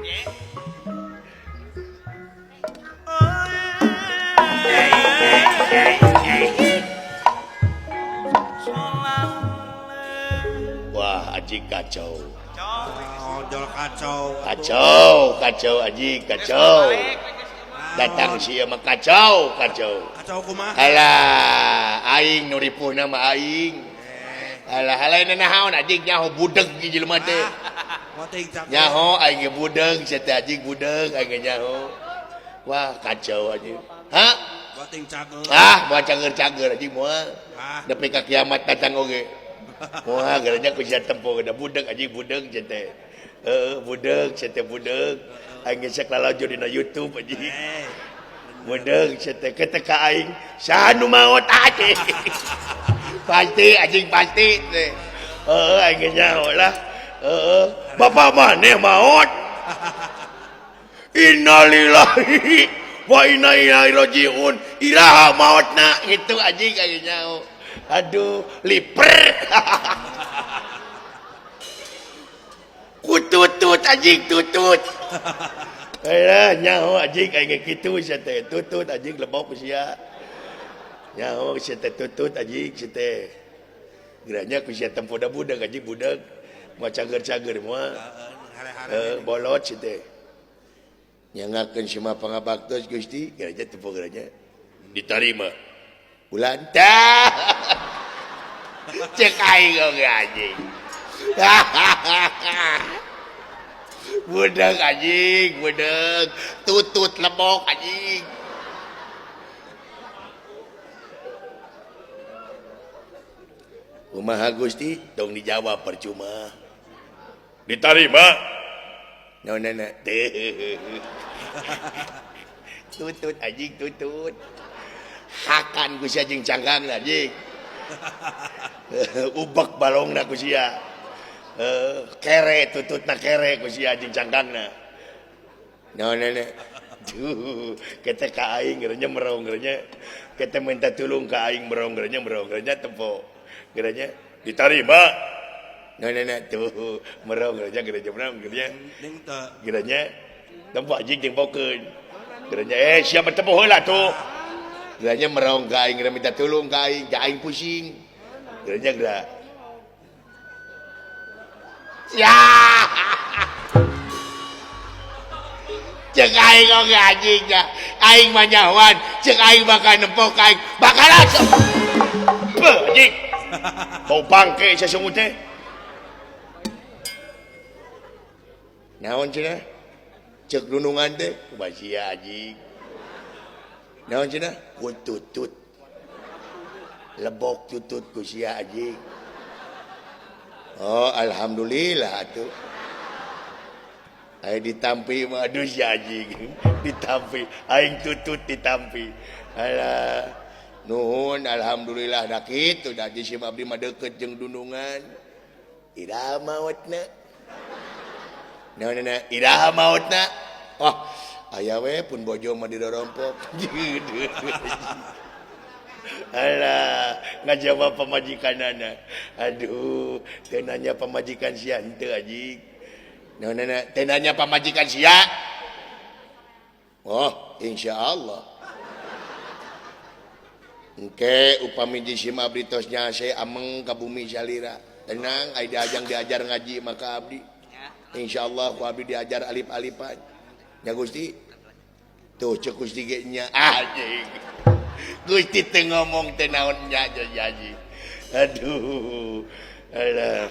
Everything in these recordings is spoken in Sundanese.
Wah, Aji kacau. Ojol kacau. Kacau, kacau Aji kacau. Datang sia mah kacau, kacau. Kacau kumaha? Alah, aing nu ripuhna mah aing. Alah, halain naon Aji nyaho budeg ge jelema teh. Nyaho aing ge budeg, sia teh Aji budeg aing ge nyaho. Wah, kacau Aji. Hah? Ah, moal cager-cager Aji moal. Nepi ka kiamat datang oge. Wah, geranya ku sia tempo da budeg Aji budeg sia teh. Heeh, budeg sia teh budeg. Aing ge sok lalajo dina YouTube Aji. Budeg sia teh ketek ka aing saha nu maot Aji. Pasti anjing pasti teh. Heeh, aing ge nyaho lah. Heeh, bapak maneh maot. Innalillahi wa inna ilaihi rajiun. Iraha maotna gitu anjing aing nyaho. Aduh, liper. Kututut anjing tutut. Alah nyaho anjing aing ge kitu sia teh. Tutut anjing lebok sia. Nyaho sia teh tutut anjing sia teh. Geranya ku sia tempo da budak anjing budak. Moal cager-cager moal. Bolot sia teh. Nyangakeun si mah pangabaktos Gusti, geranya tempo geranya ditarima. Ulan tah. Cek aing oge anjing. Budak anjing, budak tutut lebok anjing. Kumaha Gusti? Tong dijawab percuma. Ditarima. Naonana teh. Tutut anjing tutut. Hakan ku sia jeung cangkangna anjing. Ubek balongna ku sia. Kere tututna kere ku sia jeung cangkangna. Naonana? Duh, kete ka aing gerenya merong gerenya. Kete minta tulung ka aing merong gerenya merong gerenya tempo. Gerenya ditarima. Naonana tuh merong gerenya gerenya merong gerenya. Gerenya tempo anjing jeung bokeun. Gerenya siapa tempo heula tuh. Gerenya merong ka aing gerenya minta tulung ka aing pusing. Gerenya gerak. Ya. Cek aing oge anjing nya. Aing mah nyahoan, cek aing bakal nempok aing. Bakal langsung. Beuh anjing. Bau bangke sasungut teh. Naon cenah? Cek dunungan teh kumaha sia anjing. Naon cenah? Kututut. Lebok tutut ku sia anjing. Oh, alhamdulillah atuh. Aing ditampi mah aduh si anjing. Ditampi, aing tutut ditampi. Alah, nuhun alhamdulillah da kitu da di sim abdi mah deukeut jeung dunungan. Iraha maotna? Naonana? Iraha maotna? Wah, aya we pun bojo mah didorompok. Alah, ngajawab pamajikanana. Aduh, teu nanya pamajikan sia henteu anjing. Naonana? Teu nanya pamajikan sia. Oh, insyaallah. Engke upami di sim abdi tos nyase ameng ka bumi salira. Tenang, ai diajang diajar ngaji maka abdi. Insyaallah ku abdi diajar alif-alifan. Nya Gusti. Tuh cek Gusti ge nya anjing. Gusti teu ngomong teu naon nya anjing. Aduh. Alah.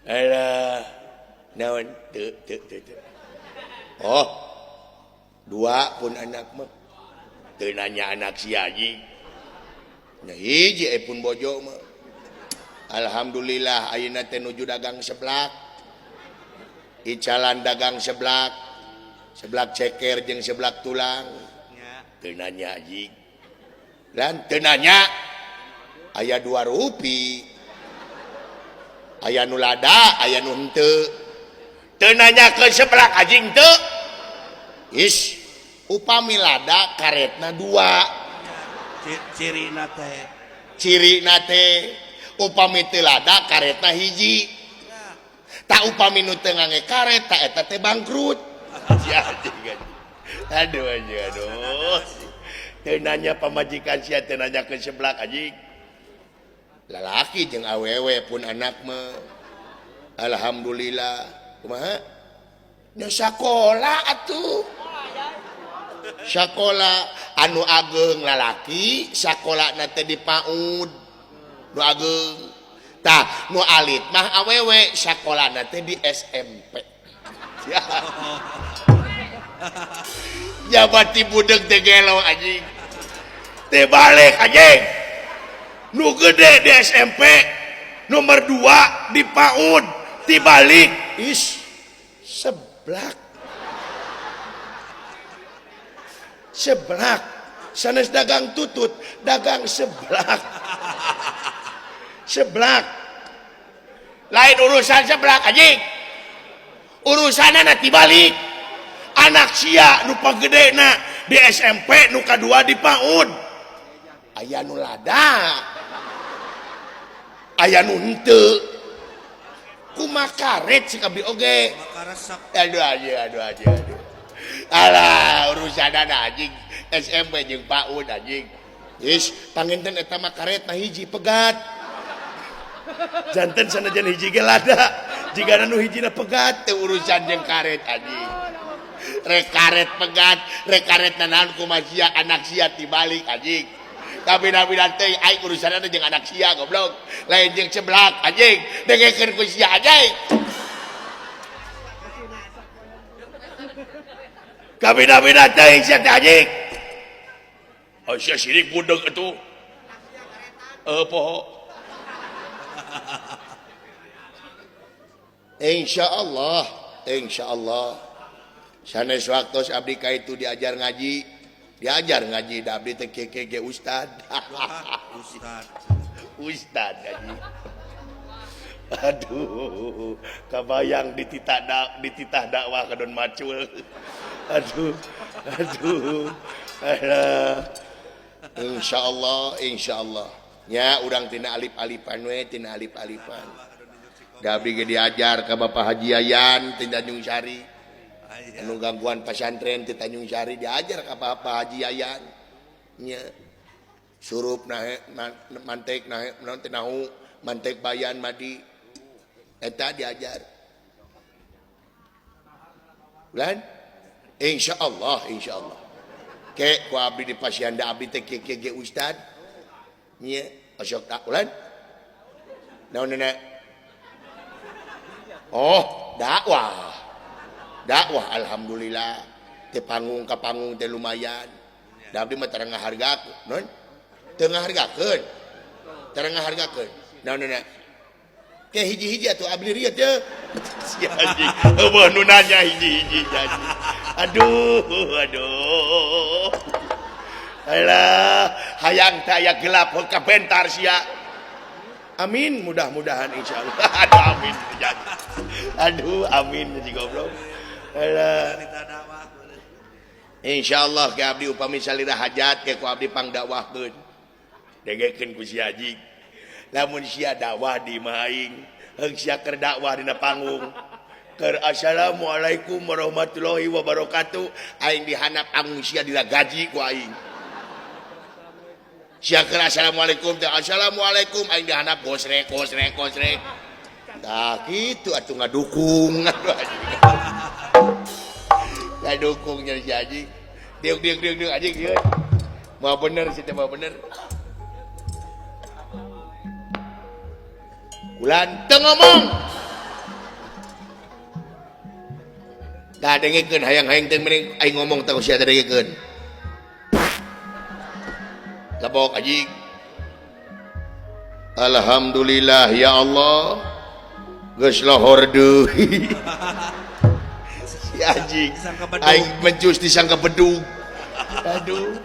Alah. Naon teu teu teu. Oh. Dua pun anak mah. Teu nanya anak si anjing. Nya hiji pun bojo mah. Alhamdulillah ayeuna teh nuju dagang seblak. Icalan dagang seblak. Seblak ceker jeung seblak tulang. Teu nanya anjing. Dan teu nanya aya 2 rupi. Aya nu lada, aya nu henteu. Teu nanya ke seblak anjing teu. Is upami lada karetna 2. Cirina teh. Cirina teh upami teu lada karetna hiji. Tak upami nu teu ngangge karet tak eta teh bangkrut. Ya anjing. Aduh anjing aduh. Teu nanya pamajikan sia teu nanya ke seblak anjing. Lalaki jeung awewe pun anak mah. Alhamdulillah. Kumaha? Nya sakola atuh. Sakola anu ageng lalaki, sakolana teh di PAUD. Nu ageng. Tah, nu alit mah awewe sakolana teh di SMP. Jabati budeg teh gelo anjing. Teh balik anjing. Nu gede di SMP, nomor 2 di PAUD, dibalik. Is seblak. Seblak. Sanes dagang tutut, dagang seblak. Seblak. Lain urusan seblak anjing. Urusanna dibalik. Anak sia nu pagedena di SMP nu kadua di PAUD. Aya nu lada. Aya nu henteu. Kumaha karet si abdi oge. Aduh aduh aduh aduh. Alah urusanna anjing SMP jeung PAUD anjing. Geus panginten eta mah karet mah hiji pegat. Janten sanajan hiji ge lada. Jigana nu hijina pegat teu urusan jeung karet anjing. Rek karet pegat, rek karet nanaon kumaha sia anak sia tibalik anjing. Kabina-bina teh aing urusanna jeung anak sia goblok. Lain jeung seblak anjing, dengekeun ku sia anjing. Kabina-bina teh sia teh anjing. Oh sia sirik budeg atuh. Poho. Insyaallah, insyaallah. Sanes waktos abdi ka itu diajar ngaji, da abdi teh KKG ustad. Ustad. Ustad ngaji. Aduh, kabayang dititah dakwah ka Don Macul. Aduh, aduh. Alah. Insyaallah, insyaallah. Nya urang tina alif-alifan we, tina alif-alifan. Da abdi ge diajar ka Bapak Haji Yayan ti Tanjung Sari. Anu gangguan pasantren ti Tanjung Sari diajar ka Bapak Haji Yayan. Nya surup nahe mantek nahe naon teh nahu mantek bayan madi eta diajar. Ulan insyaallah insyaallah. Ke ku abdi di pasian da abdi teh KKG ustad. Nya osok tak ulan. Naon Oh, dakwah. Dakwah alhamdulillah. Teh panggung ka panggung teh lumayan. Da abdi mah teu ngahargakeun, non? Teu ngahargakeun. Teu ngahargakeun. Naon na? Ke hiji-hiji atuh abdi rieu teh. Si anjing. Eueuh nu nanya hiji-hiji anjing. Aduh, aduh. Alah, hayang teh aya gelap heuh kabentar sia. Amin, mudah-mudahan insyaallah. Aduh amin. Aduh amin jadi goblok. Alah. Insyaallah ke abdi upami salira hajat ke ku abdi pangdakwahkeun. Dengekeun ku si anjing. Lamun sia dakwah di imah aing, heung sia keur dakwah dina panggung. Keur assalamualaikum warahmatullahi wabarakatuh, aing dihandap panggung sia dilagaji ku aing. Sia keur assalamualaikum teh assalamualaikum aing dihandap gosrek gosrek gosrek. Tah kitu atuh ngadukung aduh anjing. Ngadukung nya si anjing. Diuk diuk diuk diuk anjing ieu. Moal bener si teh moal bener. Ulan teu ngomong. Tah dengekeun hayang-hayang teh mending aing ngomong teh sia teh dengekeun. Lebok anjing. Alhamdulillah ya Allah. Geus lohor deui. Si anjing aing mencus disangka bedug. Aduh.